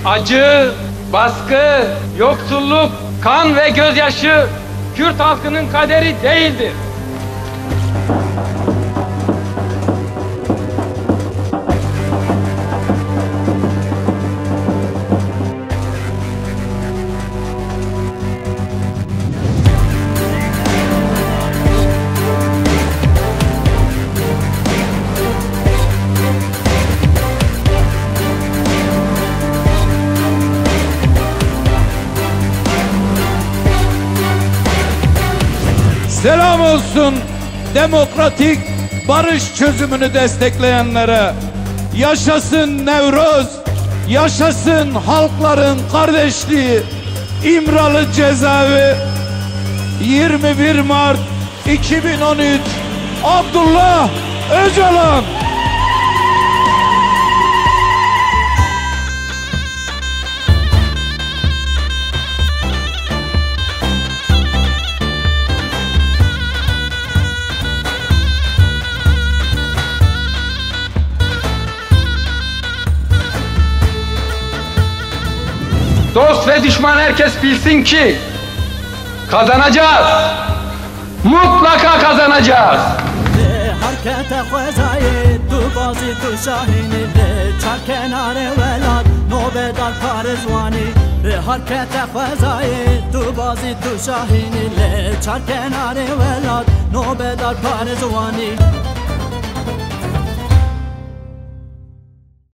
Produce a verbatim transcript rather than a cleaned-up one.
Acı, baskı, yoksulluk, kan ve gözyaşı Kürt halkının kaderi değildir. Selam olsun demokratik barış çözümünü destekleyenlere. Yaşasın Nevroz, yaşasın halkların kardeşliği. İmralı Cezaevi, yirmi bir Mart iki bin on üç, Abdullah Öcalan. Dost ve düşman herkes bilsin ki kazanacağız. Mutlaka kazanacağız. Lê herkete xwezayê, tu bazî tu şahînî, lê çar kenarê welat, nobedar parêzwanî. Lê herkete xwezayê, tu bazî tu şahînî, lê çar kenarê welat, nobedar parêzwanî.